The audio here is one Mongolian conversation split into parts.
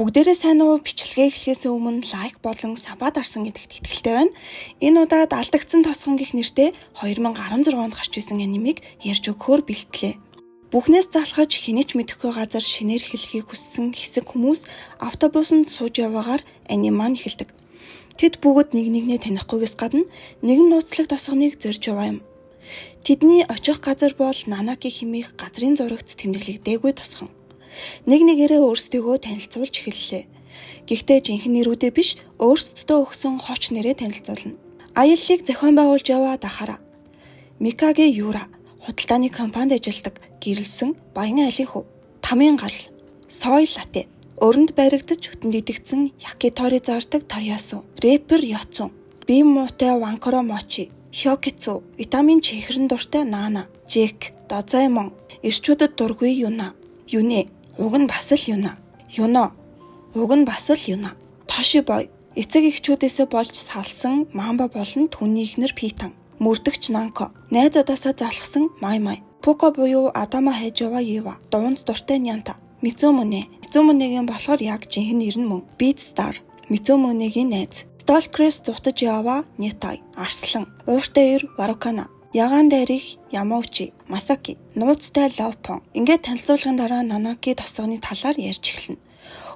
Бүгдээрээ сайн уу, бичлэгээ эхлэхээс өмнө like болон sub аа дарсан гэдэгт итгэлтэй байна. Энэ удаад Алдагдсан тосгон гэх нэртэй 2016 онд гарч исэн анимыг ярьж өгөхөөр бэлтлээ. Бүхнээс залхаж хэний ч мэдэхгүй газар шинээр эхлэхийг хүссэн хэсэг хүмүүс автобусанд сууж яваагаар аним маань эхэлдэг. Тэд бүгд нэг нэгнээ танихгүйгээс гадна нэгэн нууцлаг тосгоныг зорж яваа юм. Тэдний очих газар бол Нанаки хэмээх газрын зурагт тэмдэглэгдээгүй тосгон. Нэг нэгээрээ өөрсдийгөө танилцуулж эхэллээ. Гэхдээ жинхэнэ нэрүүдээ биш, өөрсдөдөө өгсөн хоч нэрээ танилцуулна. Аяллыг зохион байгуулж яваа Дахара. Микаге Юра худалдааны компанид ажилладаг, гэрэлсэн баян айлын хүү. Тамын гал, Сой латте, өрөнд баригдаж хөтөнд идэгдсэн якитори зардаг Торьясу, рэпер Ёцун, бие муутай Ванкоро Мочи, Хёкицу, витамин чихрэн дуртай Нана, Джек, Дозаймон, эрчүүдэд дургүй Юна, Юнэ, уг нь бас л Юна, Юно, уг нь бас л Юна, Тошибой, эцэг эхчүүдээсээ болж салсан Мамба болон түүний эхнэр Питан, мөрдөгч Нанко, найзуудаасаа залхсан Май Май, Пуко буюу Адама хайж яваа Ева, дуунд дуртай Нянта, Мицумүнэ, Мицумүнэгийн болохоор яг жинхэнэ нэр нь мөн, Бит Стар, Мицумүнэгийн найз, Сталкерс дутаж яваа Нетай, Арслан, Ууртай эр Варукана, Ягаан дайрих Ямаучи, Масаки, нууцтай Ловпон. Ингээд танилцуулгын дараа Нанаки тосгоны талаар ярьж эхэлнэ.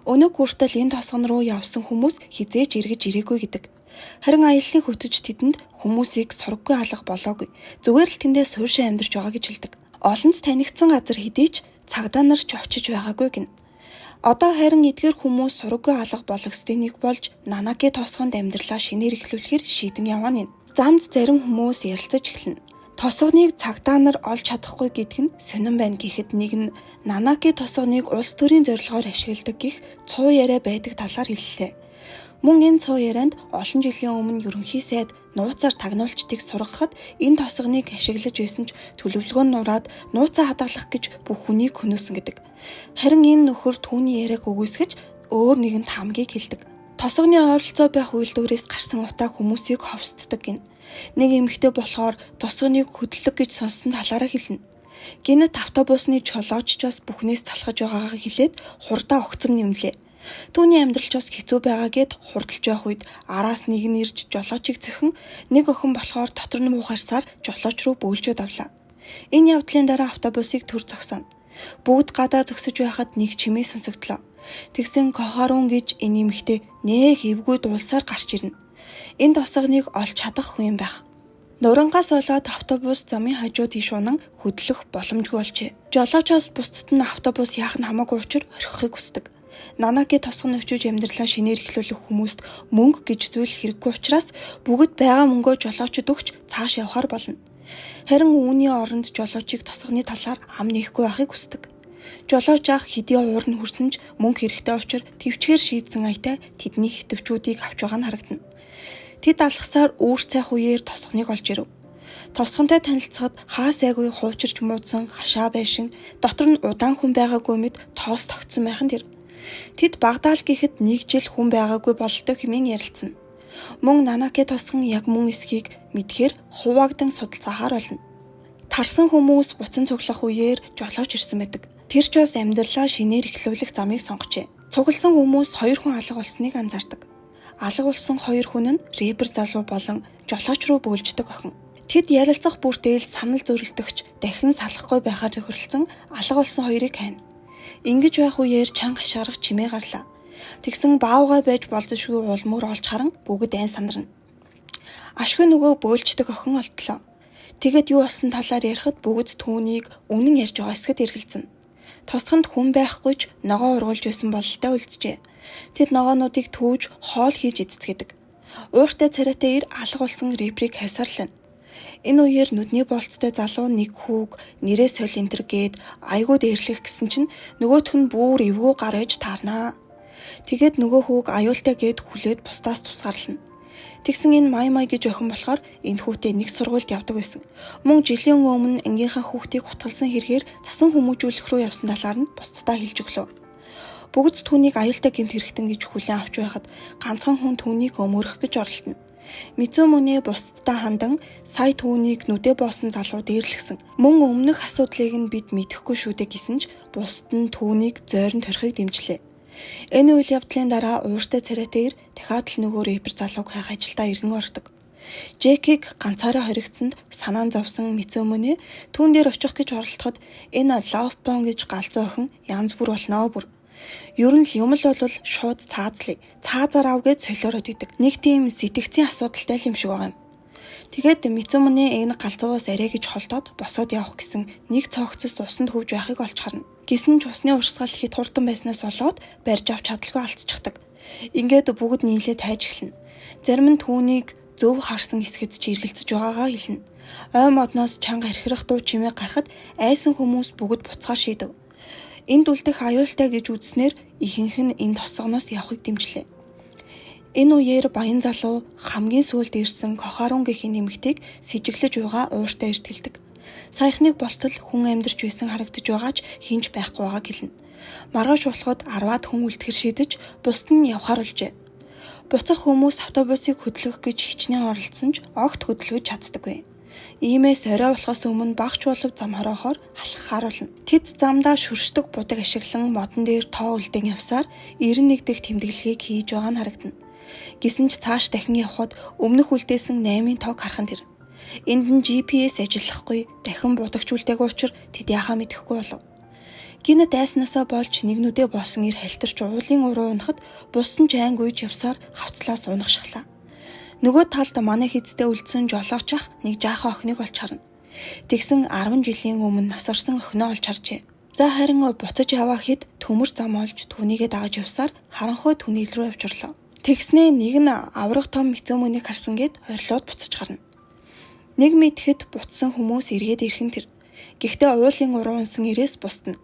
Өнөг хүртэл энэ тосгон руу явсан хүмүүс хэзээ ч эргэж ирээгүй гэдэг. Харин аяллыг хөтөж тэдэнд хүмүүсийг сураггүй алга болоогүй. Зүгээр л тэндээ суурьшин амьдарч байгаа гэж хэлдэг. Олонд танигдсан газар хэдий ч цагдаа нар ч очиж байгаагүй гэнэ. Одоо харин эдгээр хүмүүс сураггүй алга болгосдын нэг болж Нанаки тосгонд амьдралаа шинээр эхлүүлэхээр шийдэн яваа нэ. Замд зарим хүмүүс ярилцаж эхэлнэ. Тосгоныг цагдаа нар олж чадахгүй гэдг нь сонин байна гэхэд нэг нь Нанаки тосгоныг улс төрийн зорилгоор ашигладаг гэх цуу яриа байдаг талаар хэллээ. Мөн энэ цуу ярианд олон жилийн өмнө ерөнхий сайд нууцаар тагнуулчдыг сургахад энэ тосгоныг ашиглаж байсан ч төлөвлөгөө нь нураад нууцаа хадгалах гэж бүх хүнийг хөнөөсөн гэдэг. Харин энэ нөхөр түүний яриаг үгүйсгэж өөр нэгэн таамгийг хэлдэг. Тосгоны ойролцоо байх үйлдвэрээс гарсан утаа хүмүүсийг ховсддог гэнэ. Нэг эмэгтэй болохоор тосгоныг хөдлөг гэж сонссон талаараа хэлнэ. Гэнэт автобусны жолооч ч бас бүхнээс залхаж байгаагаа хэлээд хурдаа огцом нэмлээ. Түүний амьдрал ч бас хэцүү байгаа гээд хурдалж явах үед араас нэг нь ирж жолоочийг цохин нэг охин болохоор дотор нь муухайрсаар жолооч руу бөөлжөөд авлаа. Энэ явдлын дараа автобусыг төр зогсооно. Бүгд гадаа зогсож байхад нэг чимээ сонсогдлоо. Тэгсэн Кохарун гэж энэ эмэгтэй нэх эвгүй дуулсаар гарч ирнэ. Энэ тосгоныг олж чадах хүн юм байх. Нурангаас болоод автобус замын хажуу тийш унан хөдлөх боломжгүй болжээ. Жолоочоос бусдад нь автобус яах нь хамаагүй учир орхихыг хүсдэг. Нанаки тосгон очиж амьдралаа шинээр эхлүүлэх хүмүүст мөнгө гэж зүйл хэрэггүй учраас бүгд байгаа мөнгөө жолоочид өгч цааш явахаар болно. Харин үүний оронд жолоочийг тосгоны талаар ам нээхгүй байхыг хүсдэг. Жолооч ах хэдий уур нь хүрсэн ч мөнгө хэрэгтэй учир тэвчгээр шийдсэн аятай тэдний хэвтвчүүдийг авч байгаа нь харагдана. Тэд алхасаар үүр цайх үеэр тосгоныг олж ирэв. Тосгонтой танилцахад хаа сайгүй хуучирч муудсан хашаа байшин дотор нь удаан хүн байгаагүй мэт тоос тогтсон байх нь тэр. Тэд багдаал гэхэд нэг жил хүн байгаагүй бололтой хэмээн ярилцсан. Мөн Нанаки тосгон яг мөн эсхийг мэдхээр хуваагдан судалцаахаар болно. Тарсан хүмүүс буцан цуглах үеэр жолооч ирсэн байдаг. Тэр ч бас амьдралаа шинээр эхлүүлэх замыг сонгожээ. Цугласан хүмүүс хоёр хүн алга болсныг анзаардаг. Алга болсон хоёр хүн нь рэпер залуу болон жолооч руу бөөлждөг охин. Тэд ярилцах бүртэл санал зөрөлдөгч дахин салахгүй байхаар тохиролцсон алга болсон хоёрыг хайна. Ингэж байх үеэр чанга хашгирах чимээ гарлаа. Тэгсэн баавгай байж болзошгүй улмөр олж харан бүгд айн санарна. Ашгүй нөгөө бөөлждөг охин олдлоо. Тэгээд юу болсон талаар ярихад бүгд түүнийг үнэн ярьж байгаа эсэхэд эргэлзэнэ. Тосгонд хүн байхгүй ч ногоо ургуулж байсан бололтой үлджээ. Тэд ногоонуудыг түүж хоол хийж эцэцгээдэг. Ууртай царайтай эр алга болсон рэприйг хайсарлана. Энэ үеэр нүдний болцтой залуу нэг хүүг нэрээ соль энтер гээд айгуу дээрлэх гэсэн чинь нөгөөх нь бүр эвгүй гар ээж таарнаа. Тэгээд нөгөө хүүг аюултай гээд хүлээд бусдаас тусгаарлана. Тэгсэн энэ май май гэж охин болохоор энэ хүүтэй нэг сургуульд явдаг байсан. Мөн жилийн өмнө ангийнхаа хүүхдийг хутгалсан хэрэгээр цасан хүмүүжүүлэх рүү явсан талаар нь бусдадаа хэлж өглөө. Бүгд түүнийг аюултай гэмт хэрэгтэн гэж хүлээн авч байхад ганцхан хүн түүнийг өмөрөх гэж оролдоно. Мицүмүнэ бусдад хандан сая түүнийг нүдэ боосон залуу дээрлэхсэн. Мөн өмнөх асуудлыг нь бид мэдэхгүй шүү дээ гэсэн ч бусад нь түүнийг зойрон торихыг дэмжлээ. Энэ үйл явдлын дараа ууртай царайтай эр дахиад л нөгөө рэпер залууг хайх ажилдаа эргэн ордог. Джекийг ганцаараа хоригдсонд санаан зовсон Мицүмүнэ түүн дээр очих гэж оролдоход энэ Лавпон гэж галзуу охин янз бүр болноо бүр. Ер нь л юм л бол шууд цаазлая. Цаазаар ав гэж солиороод идэг. Нэг тийм сэтгцийн асуудалтай л юм шиг байгаа юм. Тэгээд Мицүмүнэ энэ галзуугаас арай гэж холдоод босоод явах гэсэн нэг цогцос усанд хөвж байхыг олж харна. Гэсэн ч усны урсгал хит хурдан байснаас болоод барьж авч чадалгүй алдчихдаг. Ингээд бүгд нийлээд хайж эхэлнэ. Зарим нь түүнийг зөв харсан эсгэд чи эргэлзэж байгаагаа хэлнэ. Ой модноос чанга архирах дуу чимээ гарахад айсан хүмүүс бүгд буцахаар шийдэв. Энд үлдэх аюултай гэж үзснээр ихэнх нь энэ тосгоноос явахыг дэмжлээ. Энэ үеэр баян залуу хамгийн сүүлд ирсэн Кохарун гэх нэмэгтийг сэжиглэж уйгаа ууртай эрт хэлдэг. Саяхныг болтол хүн амьдарч байсан харагдаж байгаа ч хинч байхгүй байгааг хэлнэ. Маргааш болоход 10-аад хүн үлдэхэр шийдэж бусд нь явхаар болжээ. Буцах хүмүүс автобусыг хөдлөх гэж хичнээн оролдсон ч огт хөдөлгөж чаддаггүй. Иймээс орой болохоос өмнө багч болов зам хороохоор алхахаар болно. Тэд замдаа шүршдэг будаг ашиглан модон дээр тоо үлдэн явсаар 91 дэх тэмдэглэгийг хийж байгаа нь харагдана. Гэсэн ч цааш дахин явхад өмнөх үлдээсэн 8-ын тоог харах нь тэр. Энд нь GPS ажиллахгүй, дахин будагч үлдээгүй учраа тэд яхаа мэдэхгүй болов. Гинэт айснаасаа болж нэг нүдэ боосон эр халтарч уулын уруу унахад бус нь ч айн гүйж явсаар хавцлаас унагшглаа. Нөгөө талд манай хэзтэй үлдсэн жолооч ах нэг жаахан охиныг олж харна. Тэгсэн 10 жилийн өмнө нас орсон охиноо олж харжээ. За харин буцаж яваа хэд төмөр зам олж түүнийгээ дагаж явсаар харанхуй түнэл рүү явж орлоо. Тэгснээ нэг нь аврах том Мицүмүнийг харсан гэд орилоод буцаж гарна. Нэг мэдэхэд буцсан хүмүүс эргээд ирэх нь тэр. Гэхдээ уулын уруу унсан ирээс бусдана.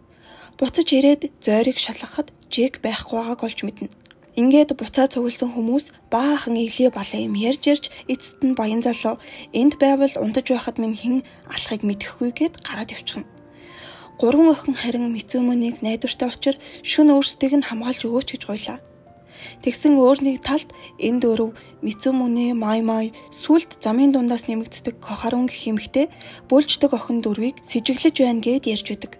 Буцаж ирээд зойрыг шалгахад Джек байхгүй байгааг олж мэднэ. Ингээд буцаа цугласан хүмүүс баахан илээ балаа юм ярьж ярьж эцэст нь баян залуу энд байвал унтаж байхад минь хэн алахыг мэдэхгүй гэд гараад явчихна. Гурван охин харин Мицүмүнийг найдвартай учир шүн өөрсдийг нь хамгаалж өгөөч гэж гуйлаа. Тэгсэн өөр нэг талд энэ дөрөв Мицүмүнэ, Май Май сүлд замын дундаас нэмэгддэг Кохарун гэх эмэгтэй бүлждэг охин дөрвийг сэжиглэж байна гэд ярьж байдаг.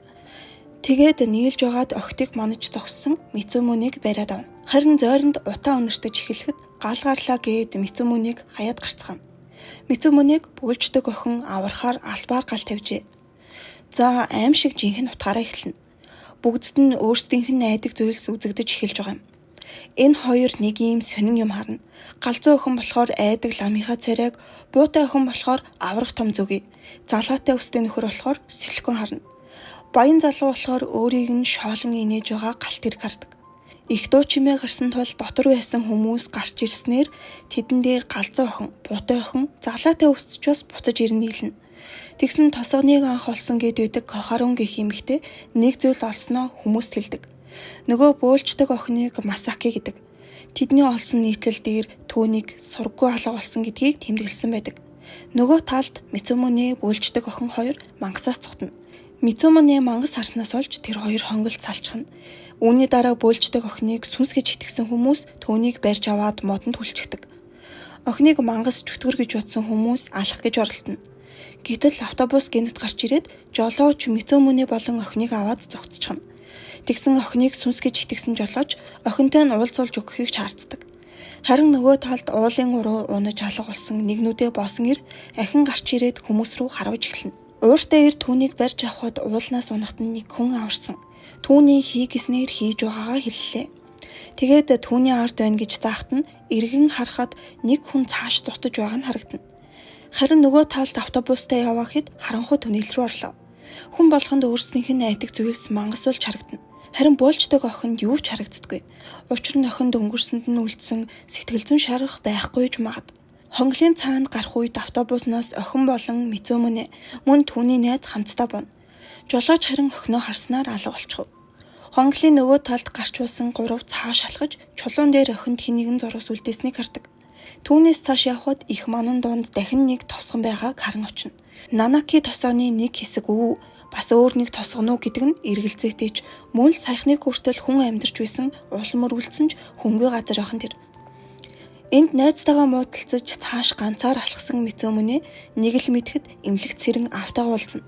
Тэгээд нийлж байгаад охтыг манаж зогссон Мицүмүнийг бариад авна. Харин зойронд утаа үнэртэж эхлэхэд гал гарлаа гээд Мицүмүнийг хаяад гарцгаана. Мицүмүнийг бүлждэг охин аврахаар албаар гал тавьжээ. За аим шиг жинхэнэ утгаараа эхэлнэ. Бүгдд нь өөрсдийнх нь найдаг зүйлс үзэгдэж эхэлж байгаа юм. Энэ хоёр нэг ийм сонин юм харна. Галзуу охин болохоор айдаг ламынхаа царайг, буутай охин болохоор аврах том зүгий. Залгаатай өстэй нөхөр болохоор сэлхгүн харна. Баян залуу болохоор өөрийг нь шоолон инээж байгаа галт тэрэг хардаг. Их дуу чимээ гарсан тул дотор байсан хүмүүс гарч ирснээр тэдэн дээр галзуу охин, буутай охин, залаатай өсөж бас буцаж ирнэ нийлнэ. Тэгсэн тосгоныг анх олсон гэд байдаг Кохарун гэх эмэгтэй нэг зүйл олсноо хүмүүст хэлдэг. Нөгөө бөөлждөг охиныг Масаки гэдэг. Тэдний олсон нийтлэл дээр түүнийг сурггүй алга болсон гэдгийг тэмдэглэсэн байдаг. Нөгөө талд Мицүмүнэ бөөлждөг охин хоёр мангасаас цухтана. Мицүмүнэ мангас харснаас олж тэр хоёр хонголт салчихна. Үүний дараа бөөлждөг охиныг сүнс гэж итгэсэн хүмүүс түүнийг барьж аваад модонд хүлчихдэг. Охиныг мангас чөтгөр гэж бодсон хүмүүс алах гэж оролдоно. Гэтэл автобус гинэт гарч ирээд жолооч Мицүмүнэ болон охиныг аваад зугтчихна. Тэгсэн охиныг сүнс гэж итгэсэн жолооч охинтой нь уулзуулж өгөхийг шаарддаг. Харин нөгөө талд уулын уруу унаж алга болсон нэг нүдэ боосон эр ахин гарч ирээд хүмүүс рүү харавж эхэлнэ. Ууртай эр түүнийг барьж авахад уулнаас унахад нь нэг хүн аварсан. Түүний хий гэснээр хийж байгаагаа хэллээ. Тэгээд түүний ард байна гэж заахад нь эргэн харахад нэг хүн цааш зутаж байгаа нь харагдана. Харин нөгөө талд автобустай яваа хэд харанхуй түнэл рүү орлоо. Хүн болгонд өөрсдийнх нь айдаг зүйлс мангас болж харагдана. Харин бөөлждөг охинд юу ч харагддаггүй. Учир нь охинд өнгөрсөнд нь үлдсэн сэтгэл зүйн шарах байхгүй ч магад. Хонглын цаанд гарах үед автобуснаас охин болон Мицүмүнэ мөн түүний найз хамтдаа буuna. Жолооч харин охиноо харснаар алга болчихов. Хонглын нөгөө талд гарч уусан гурав цааш алхаж чулуун дээр охинд хэн нэгэн зурус үлдээснийг хардаг. Түүнээс цааш явхад их манан дунд дахин нэг тосгон байгааг харан очино. Нанаки тосооны нэг хэсэг үү бас өөр нэг тосгоно уу гэдэг нь эргэлзээтэй ч мөн л саяхныг хүртэл хүн амьдарч байсан улам өргөлдсөн ч хөнгөө газар байх нь тэр. Энд найзтайгаа муудалцаж цааш ганцаар алхсан Мицүмүнэ нэг л мэдэхэд эмнэлэг цэрэн автагаа уулзна.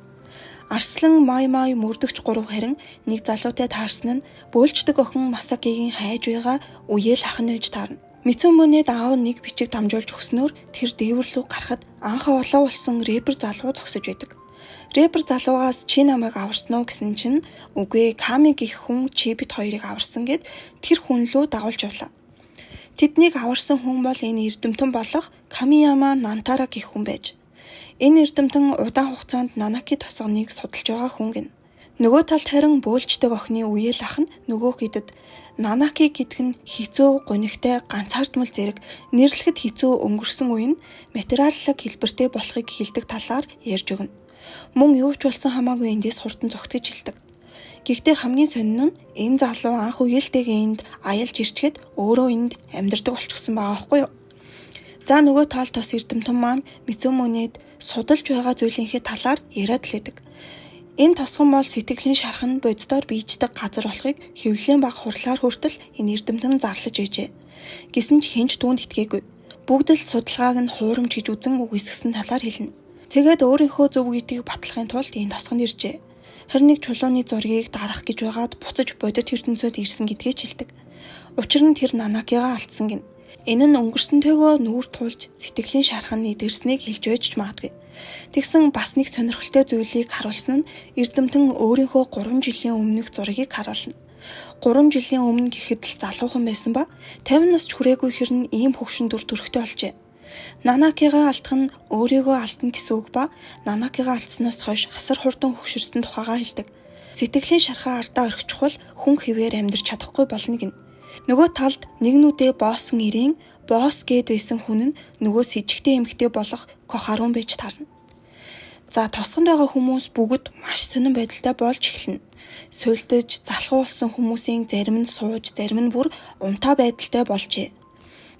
Арслан Май Май мөрдөгч гурав харин нэг залуутай таарсан нь бөөлждөг охин Масакигийн хайж байгаа үеэл ах нь байж таарна. Мицумүнед аав нь нэг бичиг дамжуулж өгснөөр тэр дээвэр лүү гарахад анх олоо болсон рэпер залуу зогсож байдаг. Рэпер залуугаас чи намайг аварсан уу гэсэн чинь үгүй, Ками гэх хүн чи бит хоёрыг аварсан гэд тэр хүн лүү дагуулж явлаа. Тэднийг аварсан хүн бол энэ эрдэмтэн болох Камияма Нантара гэх хүн байж. Энэ эрдэмтэн удаан хугацаанд Нанаки тосгоныг судалж байгаа хүн гэнэ. Нөгөө талд харин бөөлждөг охины үеэл ах нь нөгөө хэдэд Нанаки гэдэг нь хэцүү, гунигтай, ганцаардмал зэрэг нэрлэхэд хэцүү өнгөрсөн үе нь материаллаг хэлбэртэй болохыг хэлдэг талаар ярьж өгнө. Мөн юу ч болсон хамаагүй эндээс хурдан зугтаж хэлдэг. Гэхдээ хамгийн сонин нь энэ залуу анх үеэлтэйгээ энд аялж ирчгээд өөрөө энд амьдардаг болчихсон байгаа байхгүй юу? За нөгөө талд тос эрдэмтэн маань Мицумүнед судалж байгаа зүйлийнхээ талаар яриад л байдаг. Энэ тосгон бол сэтгэлийн шарх нь боддоор бийждэг газар болохыг хэвлэлийн баг хурлаар хүртэл энэ эрдэмтэн зарлаж байжээ. Гэсэн ч хэн ч түүнд итгээгүй. Бүгд л судалгааг нь хуурамч гэж үзэн үгүйсгэсэн талаар хэлнэ. Тэгээд өөрийнхөө зөв гэдгийг батлахын тулд энэ тосгонд иржээ. Харин нэг чулууны зургийг дарах гэж байгаад буцаж бодит ертөнцөд ирсэн гэдгээ ч хэлдэг. Учир нь тэр Нанакигаа алдсан гин. Энэ нь өнгөрсөнтэйгөө нүүр тулж сэтгэлийн шарх нь эдгэрснийг хэлж байж ч магадгүй. Тэгсэн бас нэг сонирхолтой зүйлийг харуулсан нь эрдэмтэн өөрийнхөө 3 жилийн өмнөх зургийг харуулна. 3 жилийн өмнө гэхэд л залуухан байсан ба 50 нас ч хүрээгүй хэрн ийм хөгшин дүр төрхтэй болжээ. Нанакигаа алдах нь өөрийгөө алдна гэсэн үг ба Нанакигаа алдсанаас хойш асар хурдан хөгшөрсөн тухайгаа хэлдэг. Сэтгэлийн шархаа ардаа орхичихвол хүн хэвээр амьдарч чадахгүй болно гэнэ. Нөгөө талд нэг нүдээ боосон эрийн босс гээд байсан хүн нь нөгөө сэжигтэй эмэгтэй болох Кохарун байж таарна. За тосгонд байгаа хүмүүс бүгд маш сонин байдалтай болж эхэлнэ. Сулдаж, залхуулсан хүмүүсийн зарим нь сууж, зарим нь бүр унтаа байдалтай болжээ.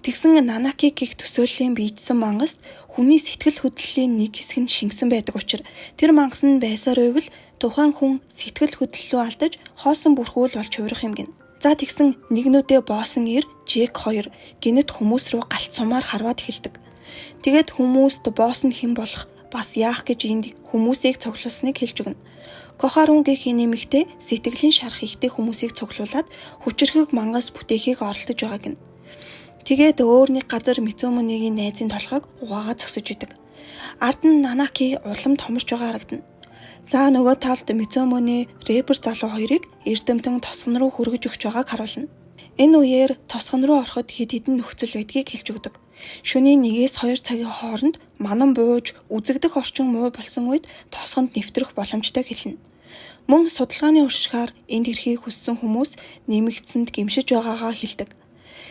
Тэгсэн Нанаки гих төсөөллийн бийжсэн мангас хүний сэтгэл хөдлөлийн нэг хэсэг нь шингэсэн байдаг учир тэр мангас нь байсаар байвал тухайн хүн сэтгэл хөдлөлөө алдаж хоосон бүрхүүл болж хувирах юм гин. За тэгсэн нэг нүдээ боосон эр Джек хоёр гинэт хүмүүс рүү галт сумаар харваад эхэлдэг. Тэгээд хүмүүст боос нь хэн болох бас яах гэж энд хүмүүсийг цуглуулсныг хэлж өгнө. Кохарун гэх энэ эмэгтэй сэтгэлийн шарх ихтэй хүмүүсийг цуглуулад хүчирхэг мангас бүтээхийг оролдож байгаа гин. Тэгээд өөр нэг газар Мицумүнегийн найзын толгойг угаагаа зогсож идэг. Ард нь Нанаки улам томорч байгаа харагдана. За нөгөө талд Мицумүне рэпер залуу хоёрыг эрдэмтэн тосгон руу хөргөж өгч байгааг харуулна. Энэ үеэр тосгон руу ороход хэд хэдэн нөхцөл байдгийг хэлж өгдөг. Шөнийн 1-2 цагийн хооронд манан бууж үзэгдэх орчин муу болсон үед тосгонд нэвтрэх боломжтой хэлнэ. Мөн судалгааны уршигаар энд ирэхийг хүссэн хүмүүс нэмэгдсэнд гэмшиж байгаагаа хэлдэг.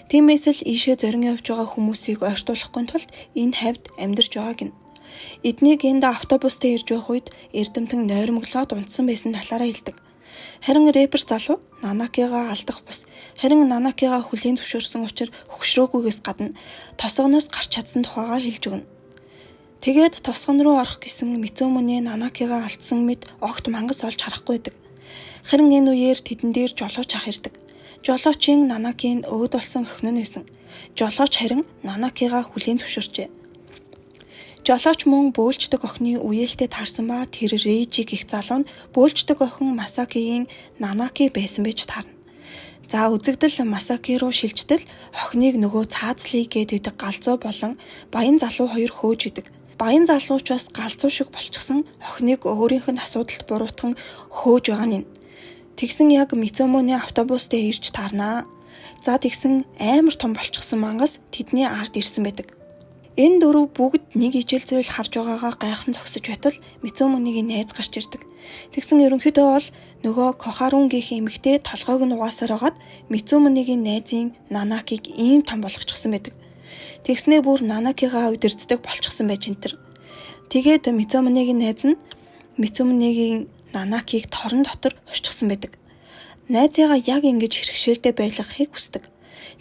Тиймээс л ийшээ зорин явж байгаа хүмүүсийг ойртуулахгүй тулд энэ хавьд амьдарч байгаа гин. Эднийг энд автобустай ирж байх үед эрдэмтэн нойрмоглоод унтсан байсан талаараа хэлдэг. Харин рэпер залуу Нанакигаа алдах бус харин Нанакигаа хүлээн зөвшөөрсөн учир хөгшрөөгүйгээс гадна тосгоноос гарч чадсан тухайгаа хэлж өгнө. Тэгээд тосгон руу орох гэсэн Мицумүне Нанакигаа алдсан мэт огт мангас олж харахгүй байдаг. Харин энэ үеэр тэдэн дээр жолооч ах ирдэг. Жолоочийн Нанакийн өөд болсон охин нь байсан. Жолооч харин Нанакигаа хүлээн зөвшөөрчээ. Жолооч мөн бөөлждөг охины үеэлтэй таарсан ба тэр Рейжи гэх залуу нь бөөлждөг охин Масакигийн Нанаки байсан байж таарна. За үзэгдэл Масаки руу шилжтэл охиныг нөгөө цаазлыг гээд идэг галзуу болон баян залуу хоёр хөөж идэг. Баян залуу ч бас галзуу шиг болчихсон охиныг өөрийнх нь асуудалд буруутхан хөөж байгаа нь. Тэгсэн яг Мицумүне автобустай ирж таарнаа. За тэгсэн амар том болчихсон мангас тэдний ард ирсэн байдаг. Энэ дөрөв бүгд нэг ижил зүйл харж байгаагаа гайхан зогсож байтал Мицумүнегийн найз гарч ирдэг. Тэгсэн ерөнхийдөө бол нөгөө Кохарун гэх эмэгтэй толгойг нь угаасаар байгаад Мицумүнегийн найзын Нанакиг ийм том болгочихсон байдаг. Тэгснээ бүр Нанакигаа удирддаг болчихсон байж энэ төр. Тэгээд Мицумүнегийн найз нь Мицумүнегийн Нанакиг торон дотор орчихсон байдаг. Найзыгаа яг ингэж хэрэгшээлтэй байлгахыг хүсдэг.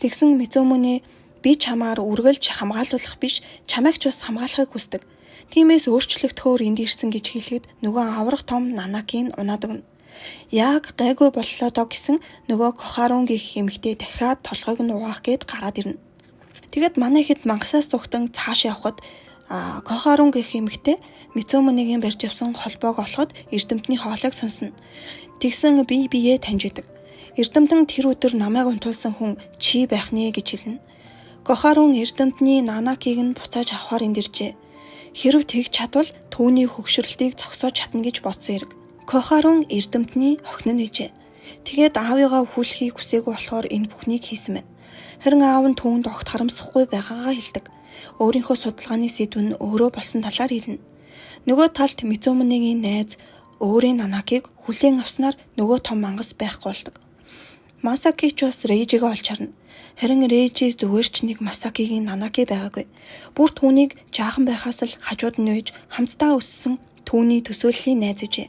Тэгсэн Мицумүне би чамаар үргэлж хамгаалуулах биш, чамайг ч бас хамгаалахыг хүсдэг. Тиймээс өөрчлөгдөхөөр энд ирсэн гэж хэлэхэд нөгөө аврах том Нанакийг унаад өгнө. Яг гайгүй боллоо доо гэсэн нөгөө Кохарун гэх эмэгтэй дахиад толгойг нь угаах гээд гараад ирнэ. Тэгээд манай хэд мангасаас зүгтэн цааш явхад Кохарун гэх эмэгтэй Мицумунегийн барьж явсан холбоог олоход эрдэмтний хоолойг сонсно. Тэгсэн бие биеэ таньж идэг. Эрдэмтэн тэр өдөр намайг унтуулсан хүн чи байх нэ гэж хэлнэ. Кохарун эрдэмтний Нанакиг нь буцааж авахар энд иржээ. Хэрв тэгж чадвал түүний хөгшөрлөлтийг зогсоож чадна гэж бодсон хэрэг. Кохарун эрдэмтний охин нь гэжээ. Тэгээд аавыгаа өвхүүлэхийг хүсээгүй болохоор энэ бүхнийг хийсэн байна. Харин аав нь түүнд огт харамсахгүй байгаагаа хэлдэг. Өөрийнхөө судалгааны сэдэв нь өөрөө болсон талаар хэлнэ. Нөгөө талд Мицумунегийн найз өөрийн Нанакиг хүлээн авснаар нөгөө том мангас байхгүй болдог. Масаки ч бас Рейжигээ олж харна. Харин Рейжи зүгээр ч нэг Масакигийн Нанаки байгаагүй. Бүр түүнийг жаахан байхаас л хажууд нь үйж хамтдаа өссөн түүний төсөөллийн найз гэжээ.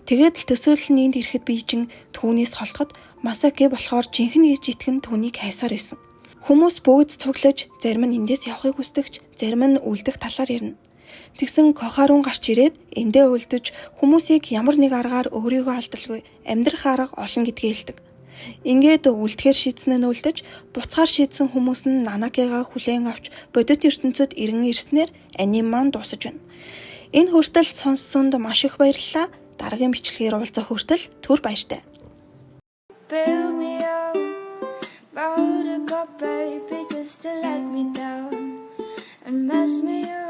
Тэгээд л төсөөлөл нь энд ирэхэд би чин түүнээс холдоход Масаки болохоор жинхэнэ гэж итгэн түүнийг хайсаар байсан. Хүмүүс бүгд цуглаж зарим нь эндээс явахыг хүсдэгч зарим нь үлдэх талаар ярина. Тэгсэн Кохарун гарч ирээд эндээ үлдэж хүмүүсийг ямар нэг аргаар өөрийгөө алдалгүй амьдрах арга олно гэдгээ хэлдэг. Ингээд үлдэхээр шийдсэн нь үлдэж, буцахаар шийдсэн хүмүүс нь Нанакигаа хүлээн авч бодит ертөнцөд иргэн ирснээр аниме маань дуусаж байна. Энэ хүртэл сонссонд маш их баярлалаа. Дараагийн бичлэгээр уулзах хүртэл түр баяртай. Build me up, buttercup, baby, just to let me down and mess me up.